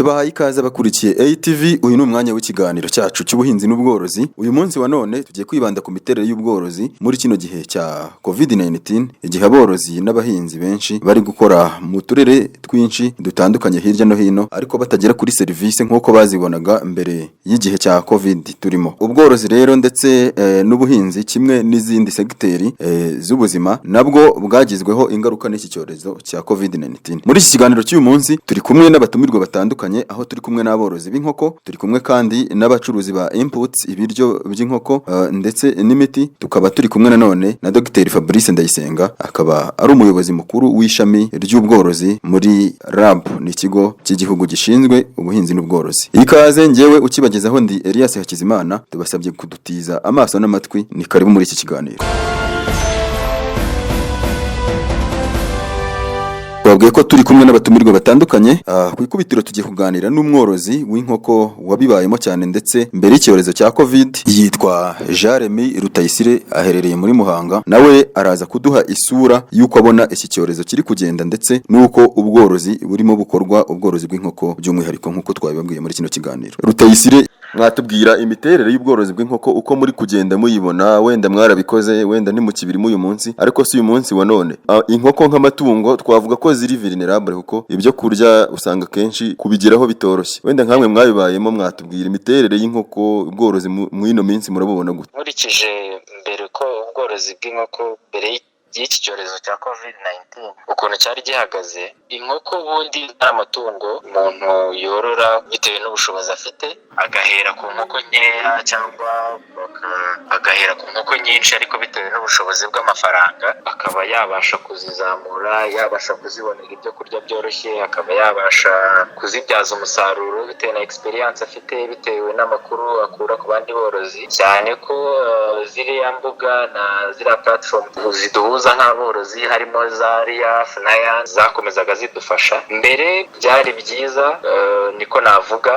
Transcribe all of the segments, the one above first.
Tubahaye ikaze abakurikiye ATV. Uyu ni umwanya w'ikiganiro cyacu cy'ubuhinzi n'ubworozi. Uyu munsi wa none tugiye kwibanda ku miterere y'ubworozi muri kino gihe cya COVID-19, igihe aborozi n'abahinzi benshi bari gukora mu turere twinshi dutandukanye hirya no hino, ariko batagera kuri serivisi nk'uko bazibonaga mbere y'igihe cya COVID turimo. Ubworozi rero ndetse n'ubuhinzi kimwe n'izindi segiteri z'ubuzima nabwo bwagizweho ingaruka n'iki cyorezo cya COVID-19. Muri iki kiganiro cy'uyu munsi turi kumwe n'abatumirwa batandukanye, aho turi kumwe n'aborozi b'inkoko, turi kumwe kandi n'abacuruzi ba inputs, ibiryo by'inkoko, ndetse n'imiti. Tukaba turi kumwe nanone na Dr Fabrice Ndayisenga, akaba ari umuyobozi mukuru w'ishami ry'ubworozi muri RAB, ni ikigo cy'igihugu gishinzwe ubuhinzi n'ubworozi. Ikaze, ngewe ukibagezaho ndi Elias Hakizimana. Tubasabye kudutiza amaso n'amatwi. Ni karibu muri iki kiganiro. Twabwiye ko turi kumwe n'abatumirwa batandukanye. Ku ikubitiro tugiye kuganira n'umworozi w'inkoko wabibayemo cyane ndetse mbere y'icyorezo cya COVID, yitwa Jeremy Rutayisire, aherereye muri Muhanga. Nawe araza kuduha isura y'uko abona iki cyorezo kiri kugenda ndetse n'uko ubworozi burimo bukorwa, ubworozi bw'inkoko by'umwihariko, nk'uko twabibabwiye muri kino kiganiro. Rutayisire, mwatubwira imiterere y'ubworozi bw'inkoko uko muri kugenda muyibona? Wenda mwarabikoze, wenda ntimukibirimo uyu munsi, ariko si uyu munsi wa none, inkoko nk'amatungo twavuga ko ziri vulnerable, kuko ibyo kurya usanga kenshi kubigeraho bitoroshye. Wenda nkamwe mwabibayemo, mwatubwira imiterere y'inkoko, ubworozi mu ino minsi murabubona gute? Nkurikije mbere ko ubworozi bw'inkoko mbere y'iki cyorezo cya COVID-19 ukuntu cyari gihagaze, inkoko ubundi ari amatungo umuntu yorora bitewe n'ubushobozi afite, agahera ku nkoko nkeya cyangwa agahera ku nkoko nyinshi, ariko bitewe n'ubushobozi bw'amafaranga akaba yabasha kuzizamura, yabasha kuzibonera ibyo kurya byoroshye, akaba yabasha kuzibyaza umusaruro bitewe na experience afite, bitewe n'amakuru akura ku bandi borozi, cyane ko ziriya mbuga na ziriya platform ziduhuza nk'aborozi, harimo za RIAF na YAN, zakomezaga zidufasha. Mbere byari byiza, niko navuga.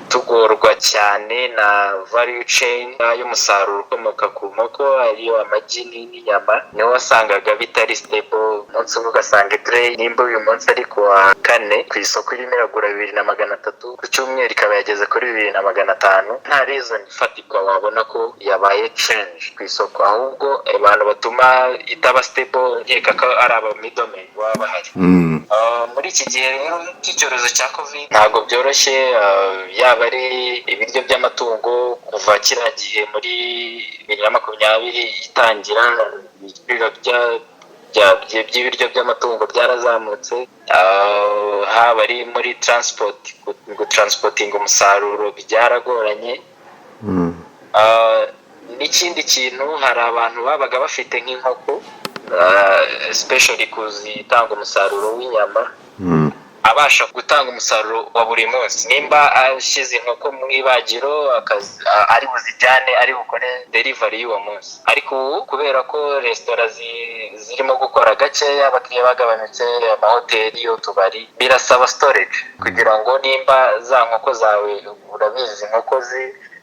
Tugorwa cyane na value chain y'umusaruro ukomoka ku nkoko, ariyo amagi n'inyama. Niho wasangaga bitari stable. Umunsi umwe ugasanga tray, nimba uyu munsi ari ku wa kane, ku isoko irimo iragura 2300, ku cyumweru ikaba yageze kuri 2500, nta reason ifatika wabona ko yabaye change ku isoko. Ahubwo abantu batuma itaba stable nkeka ko ari aba middlemen baba bahari. Muri iki gihe rero cy'icyorezo cya COVID ntabwo byoroshye, yaba ari ibiryo by'amatungo, kuva kiriya gihe muri 2020 itangira, ibiciro by'ibiryo by'amatungo byarazamutse, haba ari muri transport, gutransportinga umusaruro byaragoranye. N'ikindi kintu, hari abantu babaga bafite nk'inkoko, especially kuzitanga umusaruro w'inyama, abasha gutanga umusaruro wa buri munsi. Nimba ashyize inkoko mu ibagiro, ari buzijyane, ari bukore delivery y'uwo munsi. Ariko ubu kubera ko resitora zirimo gukora gakeya, abakiriya bagabanutse, amahoteli, utubari, birasaba storage kugira ngo nimba za nkoko zawe, urabizi inkoko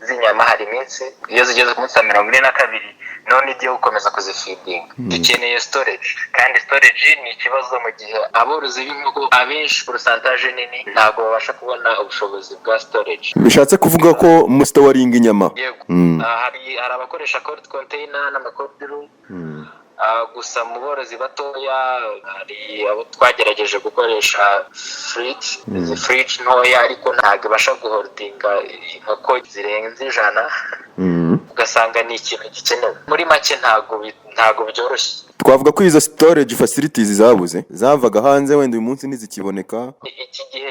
z'inyama hari iminsi iyo zigeze ku munsi wa 42 none igiye gukomeza kuzifeedinga, dukeneye storage. Kandi storage ni ikibazo mu gihe aborozi b'inkoko abenshi, pourcentage nini, ntabwo babasha kubona ubushobozi bwa storage. Bishatse kuvuga ko mustoringa inyama? Yego. Hari abakoresha cold container n'ama cold room. Gusa mu borozi batoya hari abo twagerageje gukoresha fridge, izi fridge ntoya, ariko ntabwo ibasha guholdinga inkoko zirenze 100, ugasanga ni ikintu gikenewe. Muri make ntabwo byoroshye. Twavuga ko izo storage facilities zabuze, zavaga hanze, wenda uyu munsi ntizikiboneka. Iki gihe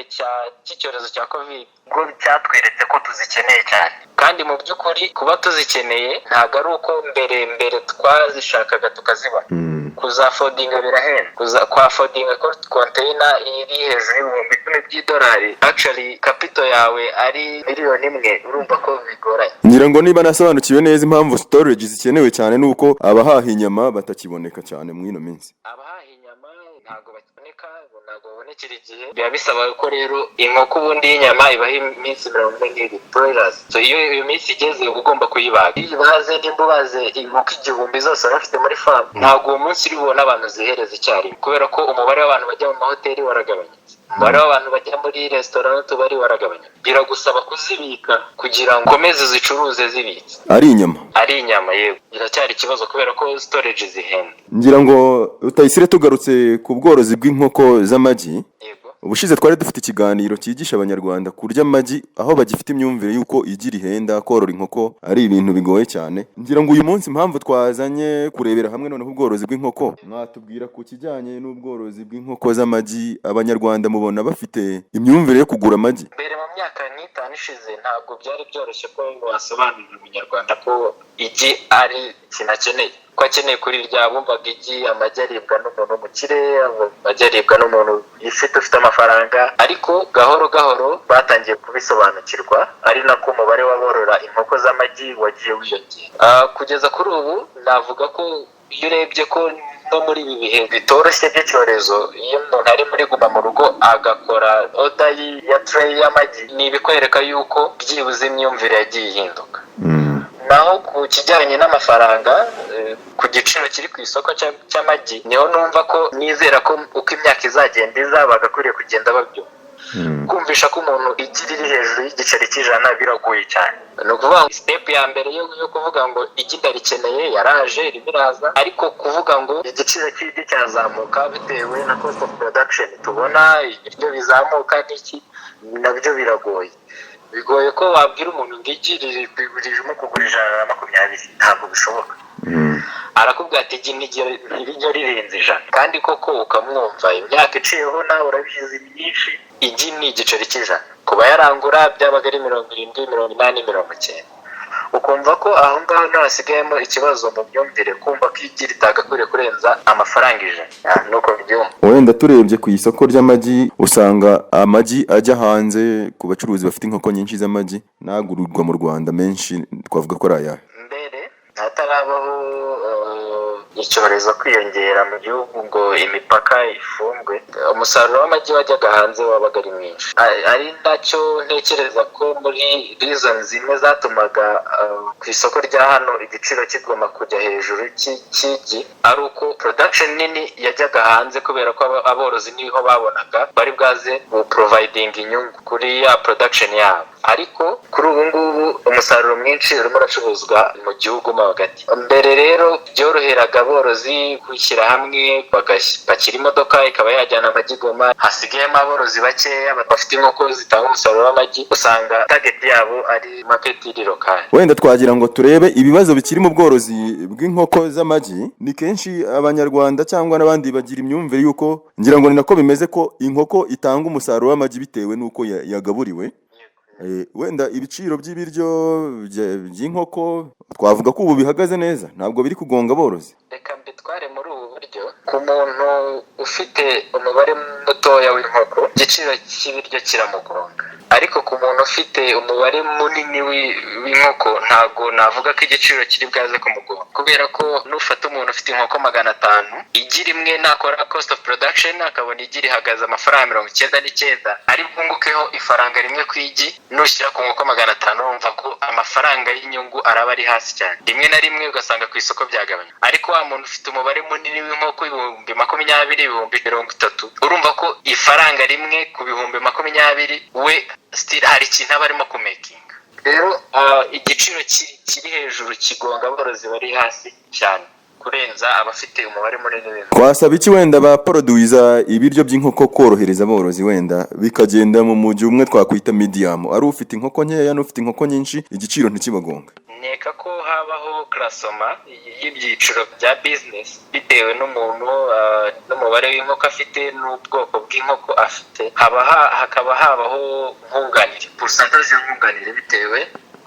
cy'icyorezo cya COVID ubwo cyatweretse ko tuzikeneye cyane, kandi mu by'ukuri kuba tuzikeneye ntabwo ari uko mbere mbere twazishakaga tukazibona. Kuzaffordinga birahenda. Kwaffordinga container iri hejuru y'10,000 by'idolari, actually capital yawe ari miliyoni 1, urumva ko bigoranye. Ngira ngo niba nasobanukiwe neza, impamvu storage zikenewe cyane ni uko abahaha inyama batakiboneka cyane muri ino minsi. Abahaha inyama ntabwo bakiboneka, ntabwo baboneka. Zibonekera igihe. Biba bisaba ko rero inkoko ubundi y'inyama ibaho iminsi 42, broilers. So iyo iyo minsi igeze, uba ugomba kuyibaga. Iyo uyibaze, nimba ubaze inkoko 1000 zose wari ufite muri farm, ntabwo uwo munsi uri bubone abantu zihereza icyarimwe, kubera ko umubare w'abantu bajya mu mahoteli waragabanyutse, umubare w'abantu bajya muri resitora n'utubari waragabanyutse. Biragusaba kuzibika kugira ngo ukomeze uzicuruze zibitse. Ari inyama. Ari inyama, yego. Biracyari ikibazo kubera ko storage zihenda. Ngira ngo Rutayisire, tugarutse ku bworozi bw'inkoko z'amagi, Yego. ubushize twari dufite ikiganiro cyigisha Abanyarwanda kurya amagi, aho bagifite imyumvire y'uko igi rihenda, korora inkoko ari ibintu bigoye cyane. Ngira ngo uyu munsi impamvu twazanye kurebera hamwe noneho ubworozi bw'inkoko, mwatubwira ku kijyanye n'ubworozi bw'inkoko z'amagi. Abanyarwanda mubona bafite imyumvire yo kugura amagi? Mbere, mu myaka nk'itanu ishize, ntabwo byari byoroshye ko wasobanurira Umunyarwanda ko igi ari ikintu akeneye, ko akeneye kurirya. Bumvaga igi, amagi aribwa n'umuntu w'umukire, amagi aribwa n'umuntu ufite amafaranga. Ariko gahoro gahoro batangiye kubisobanukirwa, ari nako umubare w'aborora inkoko z'amagi wagiye wiyongera. Kugeza kuri ubu navuga ko iyo urebye ko no muri ibi bihe bitoroshye by'icyorezo, iyo umuntu ari muri guma mu rugo agakora order ya tray y'amagi, ni ibikwereka yuko byibuze imyumvire yagiye ihinduka. Naho ku kijyanye n'amafaranga, ku giciro kiri ku isoko cy'amagi, niho numva ko nizera ko uko imyaka izagenda iza, bagakwiriye kugenda babyumva. Kumvisha ko umuntu igi riri hejuru y'igiceri cy'100 biragoye cyane. Ni ukuvuga ngo step ya mbere yo kuvuga ngo igi ndarikeneye yaraje, irimo iraza. Ariko kuvuga ngo igiciro cy'igi cyazamuka bitewe na cost of production tubona, ibiryo bizamuka n'iki, nabyo biragoye. Bigoye ko wabwira umuntu ngo igi ririmo kugura 120, ntabwo bishoboka. Arakubwira ati igi ntirijya rirenze 100, kandi koko ukamwumva. Imyaka iciyeho, nawe urabizi, myinshi, igi ni igiceri cy'100. Kuba yarangura byabaga ari 70, 80, 90. Ukumva ko aho ngaho naho hasigayemo ikibazo mu myumvire, kumva ko igi ritagakwiriye kurenza amafaranga 100. Nuko byumva. Wenda turebye ku isoko ry'amagi, usanga amagi ajya hanze ku bacuruzi bafite inkoko nyinshi z'amagi n'agurirwa mu Rwanda menshi twavuga ko ari ayahe? Mbere hatarabaho icyorezo kwiyongera mu gihugu ngo imipaka ifungwe, umusaruro w'amagi wajyaga hanze wabaga ari mwinshi, ari nacyo ntekereza ko muri reason zimwe zatumaga ku isoko rya hano igiciro kigomba kujya hejuru cy'igi, ari uko production nini yajyaga hanze, kubera ko aborozi niho babonaga bari bwaze providing inyungu kuri ya production yabo. Ariko kuri ubu ngubu umusaruro mwinshi urimo uracuruzwa mu gihugu mo hagati. Mbere rero byoroheraga aborozi kwishyira hamwe, bagapakira imodoka ikaba yajyana amagi Goma. Hasigayemo aborozi bakeya bafite inkoko zitanga umusaruro w'amagi, usanga target yabo ari market iri local. Wenda twagira ngo turebe ibibazo bikiri mu bworozi bw'inkoko z'amagi. Ni kenshi Abanyarwanda cyangwa n'abandi bagira imyumvire y'uko, ngira ngo ni nako bimeze, ko inkoko itanga umusaruro w'amagi bitewe n'uko yagaburiwe. Wenda ibiciro by'ibiryo by'inkoko twavuga ko ubu bihagaze neza, ntabwo biri kugonga aborozi? Reka mbitware muri ubu buryo: ku muntu ufite umubare mutoya w'inkoko, igiciro cy'ibiryo kiramugonga. Ariko ku muntu ufite umubare munini w'inkoko, ntabwo navuga ko igiciro kiri bwaze kumugonga, kubera ko nufata umuntu ufite inkoko 500, igi rimwe nakora cost of production akabona igi rihagaze amafaranga 99, ari bwungukeho ifaranga rimwe ku igi. Nushyira ku nkoko 500, urumva ko amafaranga y'inyungu araba ari hasi cyane. Rimwe na rimwe ugasanga ku isoko byagabanya. Ariko wa muntu ufite umubare munini w'inkoko, 20,000, 30,000, urumva ko ifaranga rimwe ku 20,000, we still hari ikintu aba arimo kumakinga. Rero igiciro kiri hejuru kigonga aborozi bari hasi cyane kurenza abafite umubare munini w'inkoko. Twasaba iki wenda ba produiza ibiryo by'inkoko korohereza aborozi, wenda bikagenda mu mujyi umwe twakwita medium, ari ufite inkoko nkeya n'ufite inkoko nyinshi, igiciro ntikibagonge? Nkeka ko habaho classement y'ibyiciro bya business bitewe n'umuntu, n'umubare w'inkoko afite n'ubwoko bw'inkoko afite. Hakaba habaho nkunganire, pourcentage y'nkunganire bitewe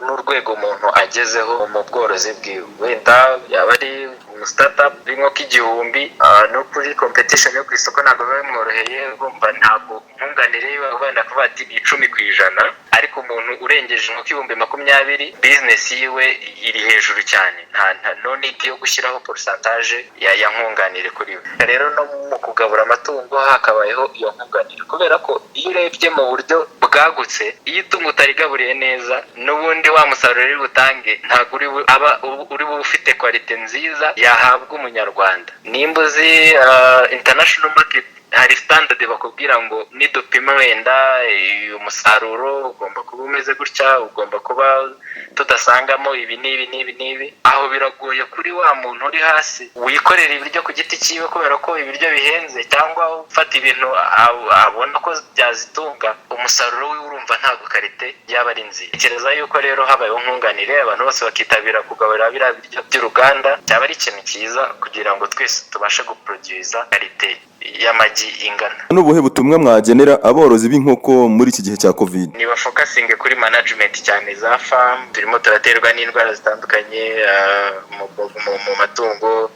n'urwego umuntu agezeho mu bworozi bwiwe. Wenda yaba ari umu startup w'inkoko 1000, no kuri competition yo ku isoko ntabwo biba bimworoheye. Urumva ntabwo nkunganire wenda kuvuga ati ni 10%. Ariko umuntu urengeje inkoko 20,000, business yiwe iri hejuru cyane, nta no need yo gushyiraho pourcentage ya nkunganire kuri we. Rero no mu kugabura amatungo hakabayeho iyo nkunganire, kubera ko iyo urebye mu buryo bwagutse, iyo itungo utarigaburiye neza, n'ubundi wa musaruro uri butange ntabwo aba uri bube ufite qualité nziza yahabwa Umunyarwanda. Nimba uzi international market, hari standard bakubwira ngo nidupima wenda uyu musaruro ugomba kuba umeze gutya, ugomba kuba tudasangamo ibi n'ibi n'ibi n'ibi. Aho biragoye kuri wa muntu uri hasi wikorera ibiryo ku giti cyiwe, kubera ko ibiryo bihenze, cyangwa ufata ibintu abona ko byazitunga, umusaruro we urumva ntabwo qualité yaba ari nziza. Tekereza yuko rero habayeho nkunganire, abantu bose bakitabira kugaburira biriya biryo by'uruganda, byaba ari ikintu cyiza kugira ngo twese tubashe guproduza qualité y'amagi ingana. N'ubuhe butumwa mwagenera aborozi b'inkoko muri iki gihe cya Covid? Niba focusinge kuri management cyane za farm. Turimo turaterwa n'indwara zitandukanye mu matungo.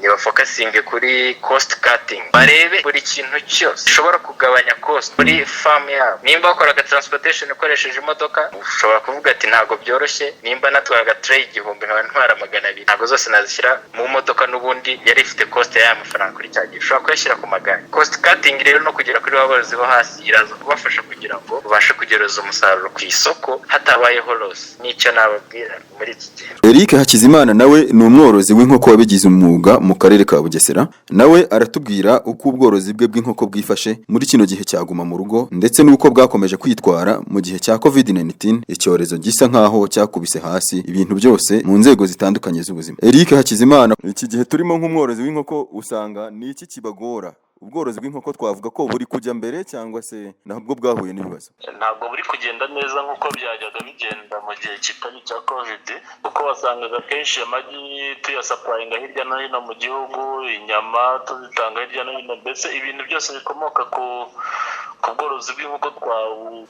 Niba focusinge kuri cost cutting, barebe buri kintu cyose ushobora kugabanya cost kuri farm yabo. Nimba wakoraga transportation ukoresheje imodoka, ushobora kuvuga ati: "Ntabwo byoroshye, nimba natwaraga tray 1000 nkaba ntwara 200, ntabwo zose nazishyira mu modoka." N'ubundi yari ifite cost y'aya mafaranga kuri cya gihe, ushobora kuyashyira ku magare. Cost cutting rero no kugera kuri ba borozi bo hasi iraza kubafasha kugira ngo babashe kugereza umusaruro ku isoko hatabayeho loss. Nicyo nababwira muri iki gihe. Eric Hakizimana nawe ni umworozi w'inkoko wabigize umwuga mu karere ka Bugesera. Nawe aratubwira uko ubworozi bwe bw'inkoko bwifashe muri kino gihe cya guma mu rugo, ndetse n'uko bwakomeje kwitwara mu gihe cya Covid-19, icyorezo gisa nkaho cyakubise hasi ibintu byose mu nzego zitandukanye z'ubuzima. Eric Hakizimana, iki gihe turimo nk'umworozi w'inkoko, usanga ni iki kibagora? Ubworozi bw'inkoko twavuga ko buri kujya mbere cyangwa se nabwo bwahuye n'ibibazo? Ntabwo buri kugenda neza nk'uko byajyaga bigenda mu gihe kitari icya Covid, kuko wasangaga kenshi amagi tuyasupplyinga hirya no hino mu gihugu, inyama tuzitanga hirya no hino, mbese ibintu byose bikomoka ku bworozi bw'inkoko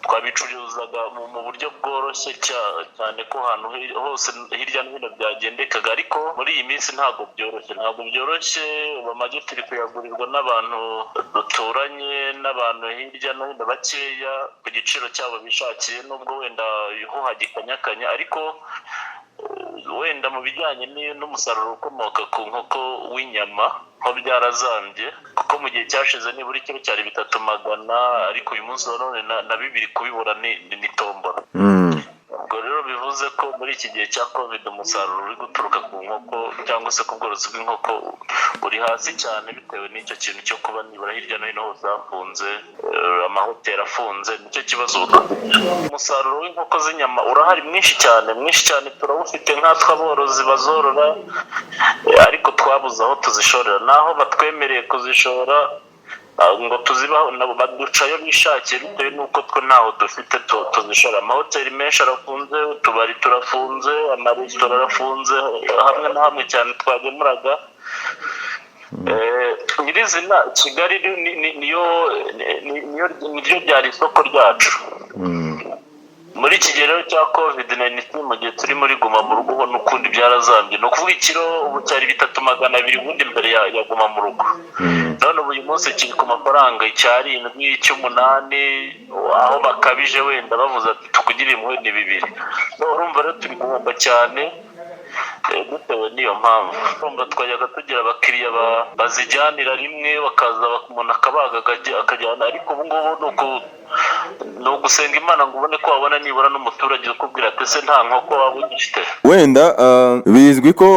twabicuruzaga mu buryo bworoshye cyane, ko ahantu hose hirya no hino byagendekaga. Ariko muri iyi minsi ntabwo byoroshye, ntabwo byoroshye. Ubu amagi turi kuyagurirwa n'abantu duturanye n'abantu hirya no hino bakeya ku giciro cyabo bishakiye, nubwo wenda ho hagikanyakanya. Ariko wenda mu bijyanye n'umusaruro ukomoka ku nkoko w'inyama ho byarazambye, kuko mu gihe cyashize nibura ikiro cyari 300, ariko uyu munsi wa none na 2 kubibura ni tombora. Ubwo rero bivuze ko muri iki gihe cya Covid umusaruro uri guturuka ku nkoko cyangwa se ku bworozi bw'inkoko uri hasi cyane, bitewe n'icyo kintu cyo kuba nibura hirya no hino hose hafunze, amahoteli afunze. Nicyo kibazo ubu dufite. Umusaruro w'inkoko z'inyama urahari mwinshi cyane, mwinshi cyane, turawufite nkatwe aborozi bazorora, ariko twabuze aho tuzishorera naho batwemereye kuzishora ngo tuzibaho, nabo baducayo bishakiye, bitewe n'uko twe ntaho dufite tuzishora. Amahoteli menshi arafunze, utubari turafunze, amaresitora arafunze hamwe na hamwe cyane twagemuraga. Nyirizina Kigali niyo niryo ryari isoko ryacu. Muri iki gihe rero cya Covid 19, mu gihe turi muri guma mu rugo, ho n'ukundi byarazambye. Ni ukuvuga ikiro ubu cyari 3,200 ubundi mbere ya guma mu rugo, none ubu uyu munsi kiri ku mafaranga icyarindwi, icy'umunani, aho bakabije wenda bavuze ati: "Tukugire impuhwe, ni 2." So, urumva rero turi guhomba cyane bitewe n'iyo mpamvu. Urumva twajyaga tugira abakiriya bazijyanira rimwe, bakaza umuntu akabaga akajyana, ariko ubu ngubu ni ugusenga Imana ngo ubone ko wabona nibura n'umuturage ukubwira ati: "Ese nta nkoko waba ugifite?" Wenda bizwi ko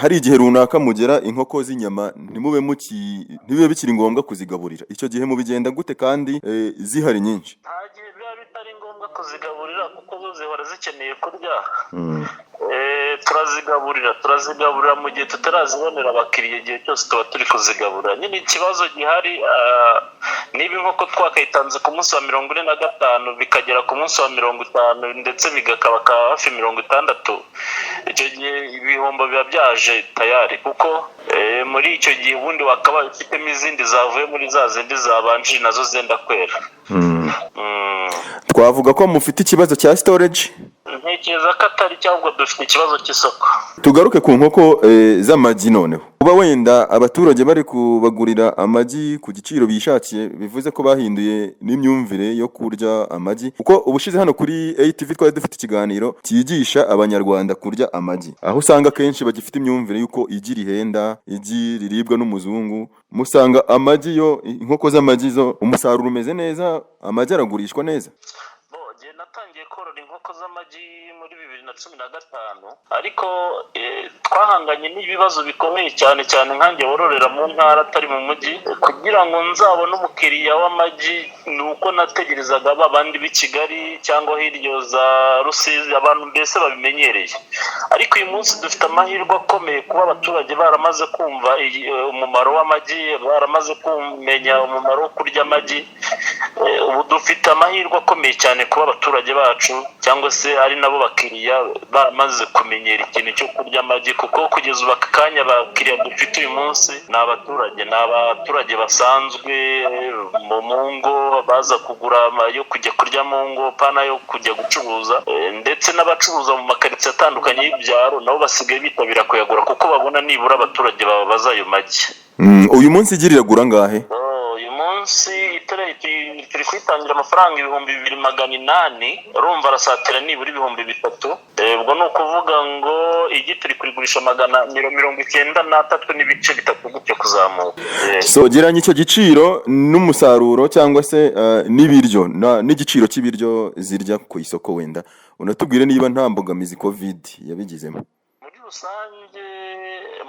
hari igihe runaka mugera inkoko z'inyama ntibibe bikiri ngombwa kuzigaburira. Icyo gihe mubigenda gute kandi zihari nyinshi? Nta gihe biba bitari ngombwa kuzigaburira, kuko zo zihora zikeneye kurya. Turazigaburira mu gihe tutarazibonera abakiriya, igihe cyose tuba turi kuzigaburira nyine. Ikibazo gihari, niba inkoko twakayitanze ku munsi wa 45, bikagera ku munsi wa 50, ndetse bigakaba hafi 60, icyo gihe ibihombo biba byaje tayari, kuko muri icyo gihe ubundi wakabaye ufitemo izindi zavuye muri za zindi zabanjije nazo zenda kwera. Twavuga ko mufite ikibazo cya storage? Ntekereza ko atari cyangwa dufite ikibazo cy'isoko. Tugaruke ku nkoko z'amagi noneho. Kuba wenda abaturage bari kubagurira amagi ku giciro bishakiye, bivuze ko bahinduye n'imyumvire yo kurya amagi, kuko ubushize hano kuri ATV twari dufite ikiganiro cyigisha Abanyarwanda kurya amagi, aho usanga akenshi bagifite imyumvire y'uko igi rihenda, igi riribwa n'umuzungu. Musanga amagi yo, inkoko z'amagi zo umusaruro umeze neza, amagi aragurishwa neza? Bo, njye natangiye korora inkoko z'amagi muri 2015, ariko twahanganye n'ibibazo bikomeye cyane cyane nkanjye wororera mu ntara atari mu mujyi. Kugira ngo nzabone umukiriya w'amagi ni uko nategerezaga ba bandi b'i Kigali cyangwa hirya za Rusizi, abantu mbese babimenyereye. Ariko uyu munsi dufite amahirwe akomeye kuba abaturage baramaze kumva umumaro w'amagi, baramaze kumenya umumaro wo kurya amagi. Ubu dufite amahirwe akomeye cyane kuba abaturage bacu cyangwa se ari nabo bakiriya baramaze kumenyera ikintu cyo kurya amagi, kuko kugeza ubu aka kanya abakiriya dufite uyu munsi ni abaturage basanzwe mu ngo, baza kugura yo kujya kurya mu ngo, pana yo kujya gucuruza. Ndetse n'abacuruza mu makaritsiye atandukanye y'ibyaro nabo basigaye bitabira kuyagura, kuko babona nibura abaturage bababaza ayo magi. Uyu munsi igi riragura angahe? Oh, uyu munsi itereyi turi kuyitangira amafaranga 2800, urumva arasatira nibura 3000. Ubwo ni ukuvuga ngo igi turi kurigurisha magana 93.3 gutyo kuzamuka. So gereranya icyo giciro n'umusaruro cyangwa se n'ibiryo n'igiciro cy'ibiryo zirya ku isoko, wenda unatubwire niba nta mbogamizi COVID yabigizemo. Muri rusange,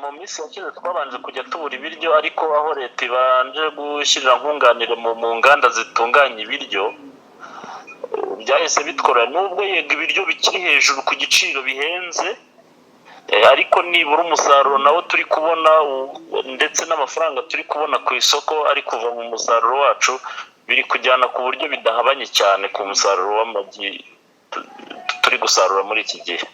mu minsi yashize twabanje kujya tubura ibiryo, ariko aho leta ibanje gushyirira nkunganire mu nganda zitunganya ibiryo, byahise bitworohera. Nubwo yego ibiryo bikiri hejuru ku giciro bihenze, ariko nibura umusaruro nawo turi kubona ndetse n'amafaranga turi kubona ku isoko ari kuva mu musaruro wacu, biri kujyana ku buryo bidahabanye cyane ku musaruro w'amagi turi gusarura muri iki gihe.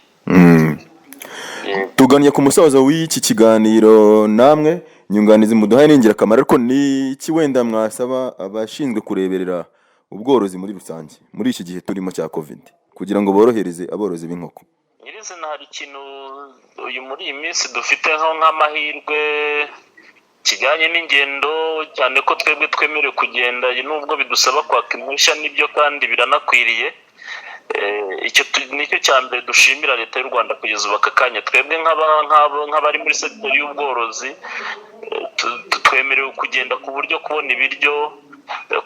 Yego. Tugannye ku musozo w'iki kiganiro namwe, inyunganizi muduhaye ni ingirakamaro, ariko ni iki wenda mwasaba abashinzwe kureberera ubworozi muri rusange muri iki gihe turimo cya COVID, kugira ngo borohereze aborozi b'inkoko? Nyirizina hari ikintu uyu muri iyi minsi dufite nk'amahirwe kijyanye n'ingendo, cyane ko twebwe twemerewe kugenda nubwo bidusaba kwaka impushya, n'ibyo kandi biranakwiriye. Icyo nicyo cya mbere dushimira leta y'u Rwanda kugeza ubu aka kanya. Twebwe nk'abari muri sekiteri y'ubworozi, twemerewe kugenda ku buryo kubona ibiryo,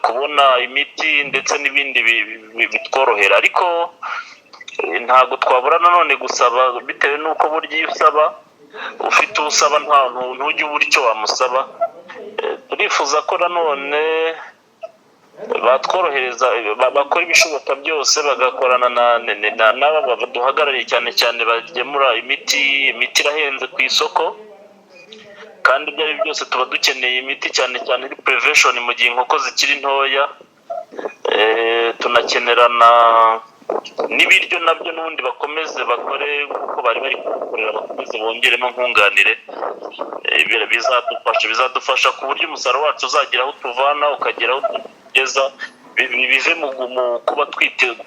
kubona imiti ndetse n'ibindi bitworohera. Ariko ntabwo twabura nanone gusaba, bitewe n'uko burya iyo usaba ufite usaba nta ntujya ubura icyo wamusaba. Turifuza ko nanone batworohereza, bakora ibishoboka byose bagakorana n'aba baduhagarariye, cyane cyane bagemura imiti. Imiti irahenze ku isoko, kandi ibyo ari byo byose tuba dukeneye imiti, cyane cyane iri prevention mu gihe inkoko zikiri ntoya. Tunakenera na n'ibiryo nabyo n'ubundi bakomeze bakore nk'uko bari bari kubikorera, bakomeze bongeremo nkunganire. Bizadufasha ku buryo umusaruro wacu uzagira aho tuvana ukagera aho tugeza, bive mu kuba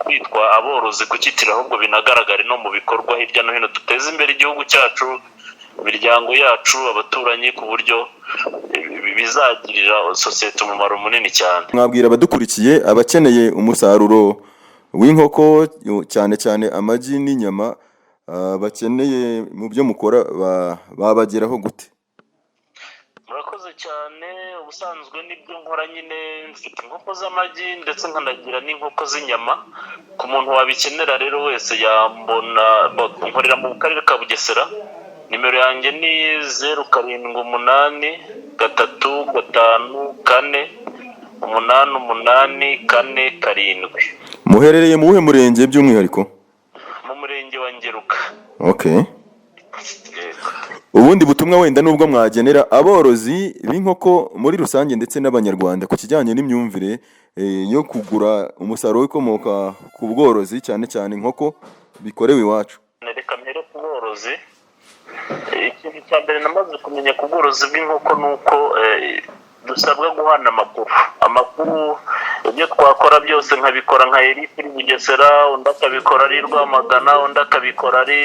kwitwa aborozi ku cyitiro, ahubwo binagaragare no mu bikorwa hirya no hino, duteze imbere igihugu cyacu, imiryango yacu, abaturanyi, ku buryo bizagirira sosiyete umumaro munini cyane. Mwabwira abadukurikiye, abakeneye umusaruro w'inkoko, cyane cyane amagi n'inyama, bakeneye mu byo mukora, babageraho gute? Murakoze cyane. Ubusanzwe nibyo nkora nyine, mfite inkoko z'amagi ndetse nkanagira n'inkoko z'inyama. Ku muntu wabikenera rero wese yambona, nkorera mu karere ka Bugesera. Nimero yanjye ni 0783548847. Muherereye mu wuhe murenge by'umwihariko? Mu murenge wa Ngeruka. Okay. Yego. Ubundi butumwa wenda nubwo mwagenera aborozi b'inkoko muri rusange ndetse n'Abanyarwanda ku kijyanye n'imyumvire yo kugura umusaruro w'ibikomoka ku bworozi, cyane cyane inkoko bikorewe iwacu? Reka mpere ku bworozi. Ikintu cya mbere namaze kumenya ku bworozi bw'inkoko ni uko dusabwa guhana amakuru. Ibyo twakora byose, nkabikora nka Eric uri Bugesera, undi akabikora ari Rwamagana, undi akabikora ari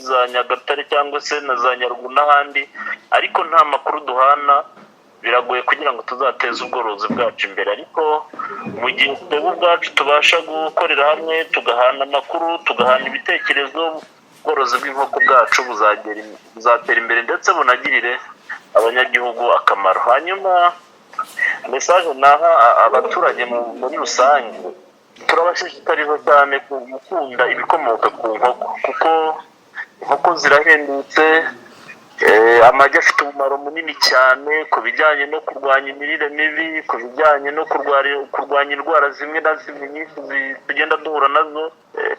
za Nyagatare cyangwa se na za Nyaruguru n'ahandi, ariko nta makuru duhana, biragoye kugira ngo tuzateze ubworozi bwacu imbere. Ariko mu gihe twebwe ubwacu tubasha gukorera hamwe, tugahana amakuru, tugahana ibitekerezo, ubworozi bw'inkoko bwacu buzatera imbere, ndetse bunagirire abanyagihugu akamaro. Hanyuma message naha abaturage muri rusange, turabashishikariza cyane gukunda ibikomoka ku nkoko, kuko inkoko zirahendutse. Amagi afite umumaro munini cyane ku bijyanye no kurwanya imirire mibi, ku bijyanye no kurwanya indwara zimwe na zimwe nyinshi tugenda duhura nazo,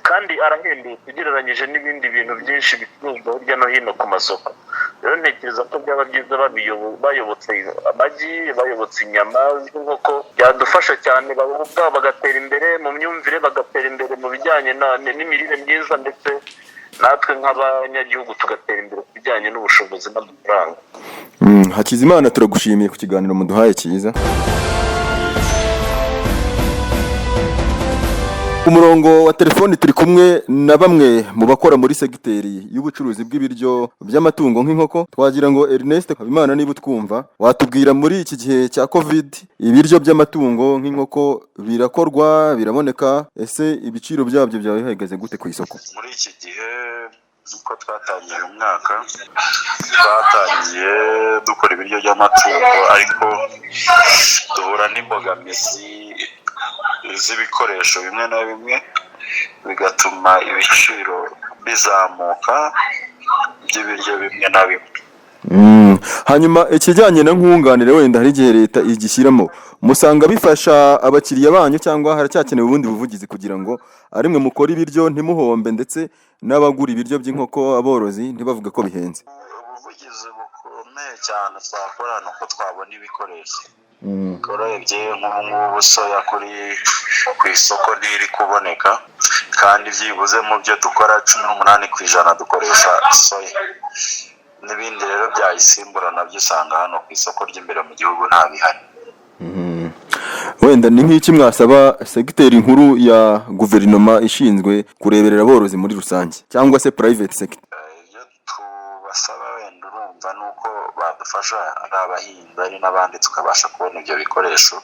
kandi arahendutse ugereranyije n'ibindi bintu byinshi bicuruzwa hirya no hino ku masoko. Rero ntekereza ko byaba byiza bayobotse amagi, bayobotse inyama z'inkoko, byadufasha cyane, bo ubwabo bagatera imbere mu myumvire, bagatera imbere mu bijyanye n'imirire myiza, ndetse natwe nk'abanyagihugu tugatera imbere ku bijyanye n'ubushobozi n'amafaranga. Hakizimana, turagushimiye ku kiganiro muduhaye cyiza. Ku murongo wa telefoni turi kumwe na bamwe mu bakora muri segiteri y'ubucuruzi bw'ibiryo by'amatungo nk'inkoko. Twagira ngo Ernest Habimana, niba utwumva, watubwira muri iki gihe cya COVID ibiryo by'amatungo nk'inkoko birakorwa, biraboneka? Ese ibiciro byabyo byaba bihagaze gute ku isoko? Muri iki gihe, uko twatangiye umwaka, twatangiye dukora ibiryo by'amatungo, ariko duhura n'imbogamizi z'ibikoresho bimwe na bimwe, bigatuma ibiciro bizamuka by'ibiryo bimwe na bimwe. Hanyuma ikijyanye na nkunganire, wenda hari igihe leta igishyiramo, musanga bifasha abakiriya banyu cyangwa haracyakenewe ubundi buvugizi kugira ngo ari mwe mukora ibiryo ntimuhombe, ndetse n'abagura ibiryo by'inkoko, aborozi, ntibavuge ko bihenze? Ubuvugizi bukomeye cyane twakora ni uko twabona ibikoresho. Urebye nk'ubu ngubu soya ku isoko ntiri kuboneka, kandi byibuze mu byo dukora 18% dukoresha soya. N'ibindi rero byayisimbura nabyo usanga hano ku isoko ry'imbere mu gihugu nta bihari. Wenda ni nk'iki mwasaba segiteri nkuru ya guverinoma ishinzwe kureberera aborozi muri rusange cyangwa se private sector? Ibyo tubasaba wenda, urumva, ni uko badufasha, ari abahinzi ari n'abandi, tukabasha kubona ibyo bikoresho,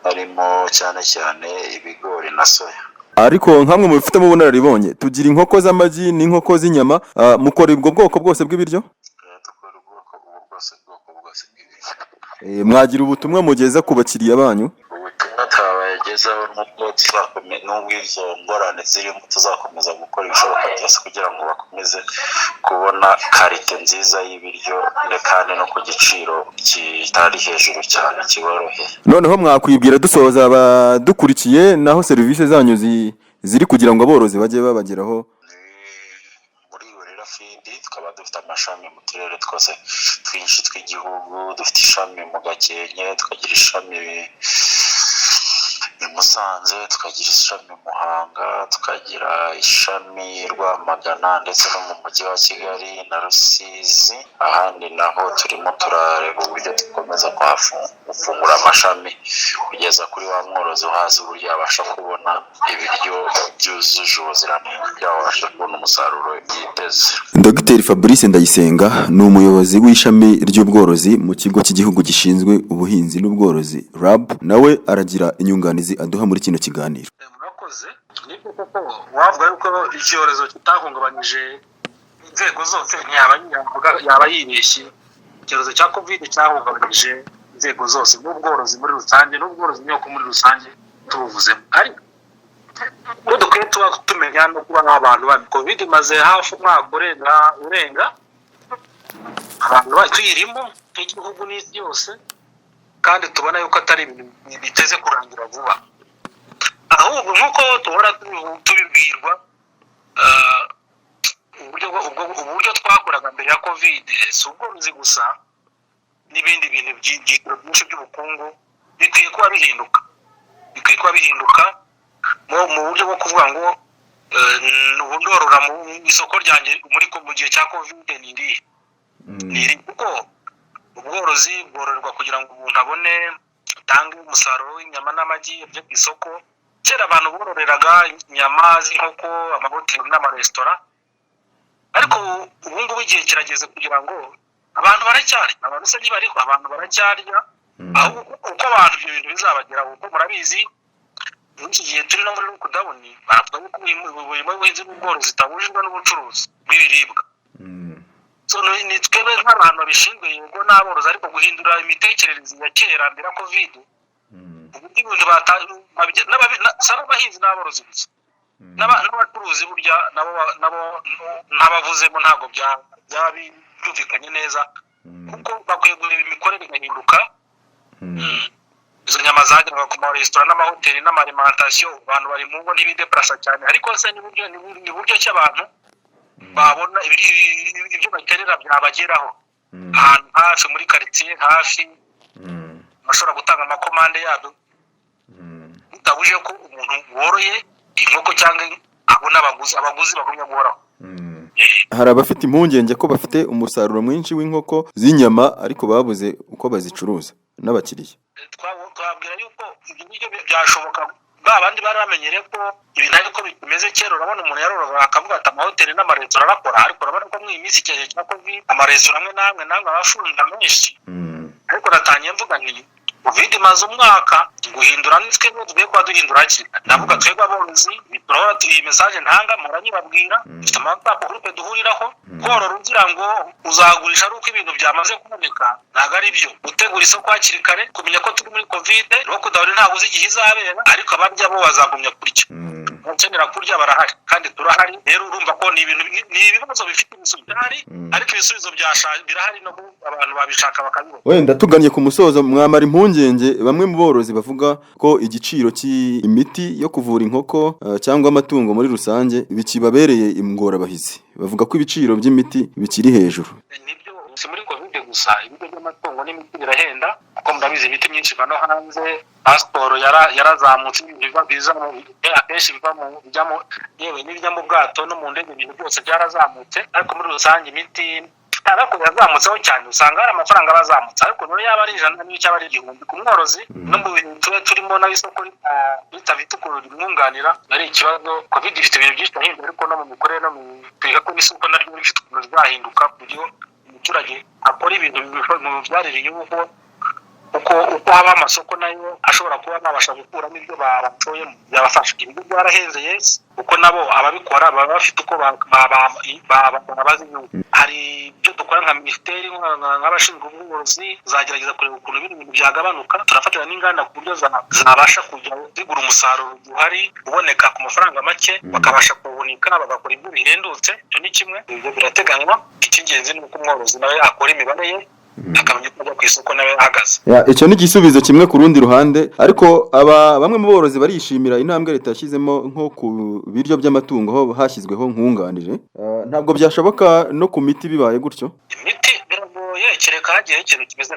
harimo cyane cyane ibigori na soya. Ariko nkamwe mu bifitemo ubunararibonye, tugira inkoko z'amagi n'inkoko z'inyama, mukora ubwo bwoko bwose bw'ibiryo? Dukora ubwoko bwose bw'ibiryo. Mwagira ubutumwa mugeza ku bakiriya banyu? Ubutumwa twabagezaho n'ubwo tuzakomeza, n'ubwo izo ngorane zirimo, tuzakomeza gukora ibishoboka byose kugira ngo bakomeze kubona qualité nziza y'ibiryo, kandi no ku giciro kitari hejuru cyane, kiboroheye. Noneho mwakwibwira dusoza abadukurikiye, naho serivisi zanyu ziri kugira ngo aborozi bajye babageraho? Ni muri Gorilla Feed, tukaba dufite amashami mu turere twose twinshi tw'igihugu. Dufite ishami mu Gakenke, tukagira ishami i Musanze, tukagira ishami i Muhanga, tukagira ishami i Rwamagana, ndetse no mu mujyi wa Kigali na Rusizi. Ahandi naho turimo turareba uburyo dukomeza gufungura amashami kugeza kuri wa mworozi wo hasi, uburyo yabasha kubona ibiryo byujuje ubuziranenge kugira ngo abashe kubona umusaruro yiteze. Dr Fabrice Ndayisenga ni umuyobozi w'ishami ry'ubworozi mu kigo cy'igihugu gishinzwe ubuhinzi n'ubworozi RAB, nawe aragira inyunganizi aduha muri kino kiganiro. Murakoze. Nibyo koko, wavuga yuko icyorezo kitahungabanyije inzego zose ntiyaba yaba yibeshye. Icyorezo cya COVID cyahungabanyije inzego zose n'ubworozi muri rusange, n'ubworozi n'inkoko muri rusange tubuvuzemo. Ariko ko dukwiye tuba tumenya no kuba nk'abantu babi, COVID imaze hafi umwaka urenga abantu tuyirimo nk'igihugu n'isi yose, kandi tubona yuko atari ibintu biteze kurangira vuba. Ahubwo nk'uko duhora tubibwirwa, uburyo twakoraga mbere ya COVID, si ubworozi gusa, n'ibindi bintu by'ibyiciro byinshi by'ubukungu bikwiye kuba bihinduka, bikwiye kuba bihinduka mu buryo bwo kuvuga ngo ubu ndorora mu isoko ryanjye mu gihe cya COVID ni irihe? Ni iri, kuko ubworozi bwororerwa kugira ngo umuntu abone bitange umusaruro w'inyama n'amagi byo ku isoko. Kera abantu bororeraga inyama z'inkoko amahoteli n'amaresitora, ariko ubu ngubu igihe kirageze kugira ngo abantu baracyarya. Abantu se ntibariho? Abantu baracyarya. Ahubwo uko abantu ibyo bintu bizabageraho, kuko murabizi muri iki gihe turi no muri lockdown, baravuga ko umurimo w'ubuhinzi n'ubworozi utabujijwe n'ubucuruzi bw'ibiribwa. So ni twebwe nk'abantu babishinzwe, yego n'aborozi, ariko guhindura imitekerereze ya kera mbere ya COVID, uburyo ibintu si abahinzi n'aborozi gusa, n'abacuruzi burya nabo ntabavuzemo, ntabwo byaba byumvikanye neza, kuko bakwiye kureba imikorere igahinduka. Izo nyama zageraga ku maresitora n'amahoteli n'ama alimentation, abantu bari mu ngo ntibidepurasa cyane. Ariko se ni buryo ki abantu babona ibyo bakenera byabageraho ahantu hafi, muri karitsiye hafi, bashobora gutanga amakomande yabyo, bitabujije ko umuntu woroye inkoko cyangwa abona abaguzi, abaguzi bagumya guhoraho. Hari abafite impungenge ko bafite umusaruro mwinshi w'inkoko z'inyama, ariko babuze uko bazicuruza n'abakiriya. Twabwira yuko ibyo ngibyo byashoboka ba bandi bari bamenyereye ko ibintu ariko bimeze kera. Urabona umuntu yaroroga akavuga ati amahoteli n'amaresitora arakora, ariko urabona ko muri iyi minsi, igihe cya COVID, amaresitora amwe n'amwe n'amwe aba afunze menshi. Ariko natangiye mvuga nti COVID imaze umwaka, guhindura ni twebwe dukwiye kuba duhindura hakiri kare. Ndavuga twebwe aborozi, turahora iyi message ntanga muranyibabwira, dufite ama WhatsApp group duhuriraho. Korora ugira ngo uzagurisha ari uko ibintu byamaze kuboneka, ntabwo ari byo. Gutegura isoko hakiri kare, kumenya ko turi muri COVID, lockdown ntabwo uzi igihe izabera, ariko abarya bo bazagumya kurya, abakenera kurya barahari kandi turahari. Rero urumva ko ni ibintu, ni ibibazo bifite ibisubizo birahari, ariko ibisubizo birahari no abantu babishaka bakabibona. Wenda tugannye ku musozo, mwamara impungenge bamwe mu borozi bavuga ko igiciro cy'imiti yo kuvura inkoko cyangwa amatungo muri rusange bikibabereye ingorabahizi. Bavuga ko ibiciro by'imiti bikiri hejuru. Nibyo, si muri COVID gusa, ibigo by'amatungo n'imiti birahenda, kuko murabizi imiti myinshi iva no hanze. Pasiporo yarazamutse, ibintu biva biza akenshi biva mu bijya mu, yewe n'ibijya mu bwato no mu ndege, ibintu byose byarazamutse. Ariko muri rusange imiti ariko yazamutseho cyane, usanga hari amafaranga aba azamutse, ariko noneho yaba ari 100 n'iyo cyaba ari 1000 ku mworozi, no mu bintu tuba turimo naho isoko ritafite ukuntu rimwunganira ari ikibazo. COVID ifite ibintu byinshi yahinduye, ariko no mu mikorere no mu twiga ko n'isoko naryo rifite ukuntu rizahinduka, ku buryo umuturage akora ibintu bimubyarira inyungu, uko haba amasoko nayo ashobora kuba babasha gukuramo ibyo bashoyemo byabafasha. Ibigo byarahenze, yes, kuko nabo ababikora baba bafite uko babaza inyungu. Hari ibyo dukora nka minisiteri, nk'abashinzwe ubworozi, zagerageza kureba ukuntu bino bintu byagabanuka. Turafatanya n'inganda ku buryo zabasha kujya zigura umusaruro uhari uboneka ku mafaranga make, bakabasha kuwuhunika bagakora ibyo bihendutse. Icyo ni kimwe, ibyo birateganywa. Icy'ingenzi ni uko umworozi nawe akora imibare ye, akamenya uko ajya ku isoko nawe ahagaze. Ya, icyo ni igisubizo kimwe ku rundi ruhande, ariko aba bamwe mu borozi barishimira intambwe leta yashyizemo nko ku biryo by'amatungo, aho hashyizweho nkunganire. Ntabwo byashoboka no ku miti bibaye gutyo? Imiti biragoye, kereka hagiyeho ikintu kimeze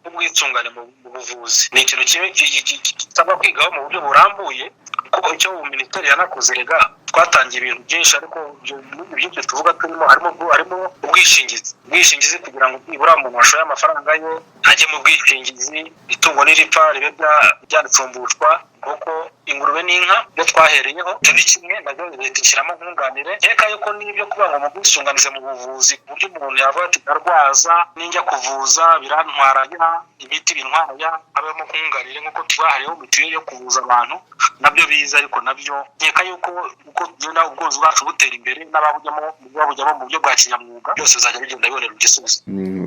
nk'ubwisungane mu buvuzi. Ni ikintu kimwe gisabwa kwigaho mu buryo burambuye, kuko icyo minisiteri yanakoze, rega twatangiye ibintu byinshi, ariko ibyo byinshi tuvuga turimo harimo ubwishingizi kugira ngo nibura umuntu washoye amafaranga ye ajye mu bwishingizi, itungo niripfa ribe ryanacumbushwa, kuko ingurube n'inka ibyo twahereyeho, icyo ni kimwe nabyo leta ishyiramo nkunganire. Nkeka yuko n'ibyo kuba ngo mu bwisunganize mu buvuzi, ku buryo umuntu yavuga ati ndarwaza, ninjya kuvuza birantwara ya imiti bintwara ya, habemo nkunganire nk'uko twahariyeho mituweli yo kuvuza abantu, nabyo biza. Ariko nabyo nkeka yuko uko tugenda ubworozi bwacu butera imbere, n'ababujyamo babujyamo mu buryo bwa kinyamwuga, byose bizajya bigenda bibonera igisubizo.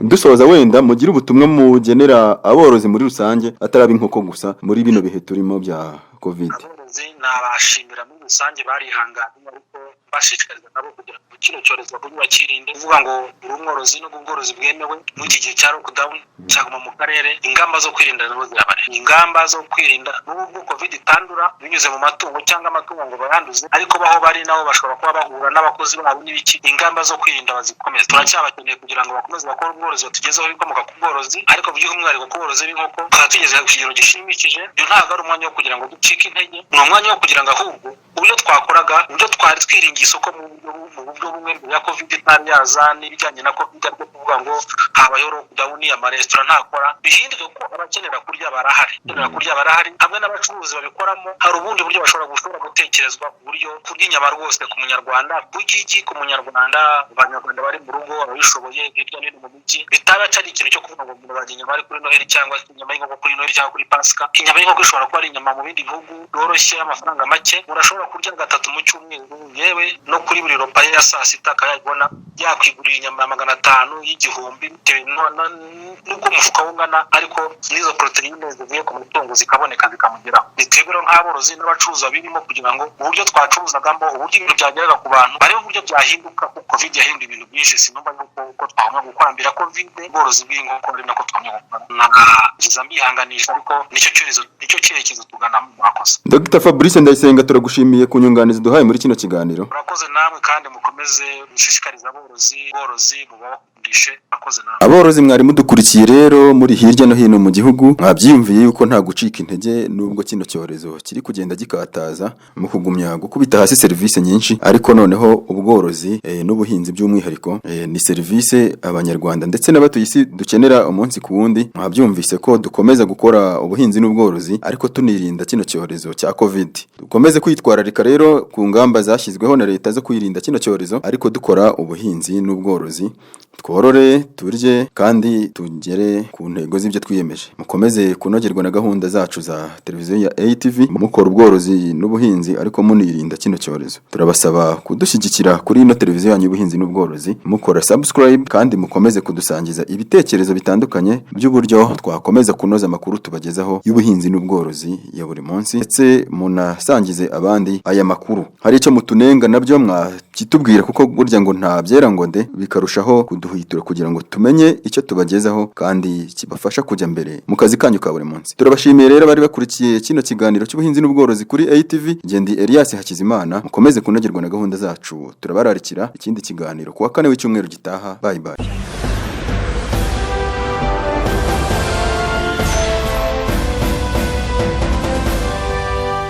Dusoza, wenda mugire ubutumwa mugenera aborozi muri rusange, atari ab'inkoko gusa, muri bino bihe turimo bya COVID. Aborozi nabashimira muri rusange, barihanganye, ariko bashishikariza nabo kugira ngo kino cyorezo bagumye bakirinde. Kuvuga ngo uri umworozi n'ubwo ubworozi bwemewe muri iki gihe cya lockdown cyaguma mu karere, ingamba zo kwirinda nabo zirabareba. Ingamba zo kwirinda, n'ubwo COVID itandura binyuze mu matungo cyangwa amatungo ngo bayanduze, ariko baho bari nabo bashobora kuba bahura n'abakozi babo n'ibiki, ingamba zo kwirinda bazikomeze. Turacyabakeneye kugira ngo bakomeze bakore ubworozi, batugezeho ibikomoka ku bworozi, ariko by'umwihariko ku bworozi bw'inkoko tukaba tugeze ku kigero gishimishije. Uyu ntabwo ari umwanya wo kugira ngo ducike intege, ni umwanya wo kugira ngo ahubwo uburyo twakoraga, uburyo twari twiringiye isoko mu buryo bumwe mbere ya COVID itari yaza, n'ibijyanye na COVID, ariko kuvuga kuvuga ngo habayeho lockdown, amaresitora ntakora, bihinduke, kuko abakenera kurya barahari. Abakenera kurya barahari, hamwe n'abacuruzi babikoramo. Hari ubundi buryo bushobora gutekerezwa ku buryo kurya inyama rwose ku Munyarwanda, kurya igi ku Munyarwanda, Abanyarwanda bari mu rugo, ababishoboye hirya no hino mu mijyi, bitaba atari ikintu cyo kuvuga ngo umuntu barya inyama ari kuri Noheli, cyangwa se inyama y'inkoko kuri Noheli cyangwa kuri Pasika. Inyama y'inkoko ishobora kuba ari inyama mu bindi bihugu yoroshye, amafaranga make, umuntu ashobora kurya gatatu mu cyumweru, yewe no kuri buri repas ye ya saa sita akayabona, yakwigurira inyama ya 500, y'igihumbi, bitewe n'uko umufuka ungana, ariko n'izo poroteyine zivuye ku matungo zikaboneka, zikamugeraho. Ni twebwe rero nk'aborozi n'abacuruza birimo, kugira ngo uburyo twacuruzagamo, uburyo ibintu byageraga ku bantu, barebe uburyo byahinduka, kuko Covid yahinduye ibintu byinshi. Sinumva yuko uko twagomba gukora mbere ya Covid ubworozi bw'inkoko ari nako twagomba gukora. Nagiza mbihanganisha, ariko nicyo cyerekezo, nicyo cyerekezo tuganamo. Mwakoze. Dr Fabrice Ndayisenga, turagushimiye ku nyunganizi duhaye muri kino kiganiro. Murakoze namwe, kandi mukomeze mushishikarize aborozi, mubabakundishe. Murakoze namwe. Aborozi mwari mudukurikiye rero muri hirya no hino mu gihugu, mwabyiyumviye yuko nta gucika intege nubwo kino cyorezo kiri kugenda gikataza mu kugumya gukubita hasi serivisi nyinshi, ariko noneho ubworozi n'ubuhinzi by'umwihariko ni serivisi Abanyarwanda ndetse n'abatuye isi dukenera umunsi ku wundi. Mwabyumvise ko dukomeza gukora ubuhinzi n'ubworozi, ariko tunirinda kino cyorezo cya Covid. Dukomeze kwitwararika rero ku ngamba zashyizweho na leta zo kwirinda kino cyorezo, ariko dukora ubuhinzi n'ubworozi, tworore, turye kandi tugere ku ntego z'ibyo twiyemeje. Mukomeze kunogerwa na gahunda zacu za televiziyo ya ATV, mukora ubworozi n'ubuhinzi ariko munirinda kino cyorezo. Turabasaba kudushyigikira kuri ino televiziyo yanyu y'ubuhinzi n'ubworozi mukora subscribe, kandi mukomeze kudusangiza ibitekerezo bitandukanye by'uburyo twakomeza kunoza amakuru tubagezaho y'ubuhinzi n'ubworozi ya buri munsi, ndetse munasangize abandi aya makuru. Hari icyo mutunenga nabyo mwakitubwira, kuko burya ngo nta byera ngo nde, bikarushaho kuduhitura kugira ngo tumenye icyo tubagezaho kandi kibafasha kujya mbere mu kazi kanyu ka buri munsi. Turabashimiye rero bari bakurikiye kino kiganiro cy'ubuhinzi n'ubworozi kuri ATV. Ngendi Elias Hakizimana, mukomeze kunogerwa na gahunda zacu. Turabararikira ikindi kiganiro kuwa kane w'icyumweru gitaha. Bye bye.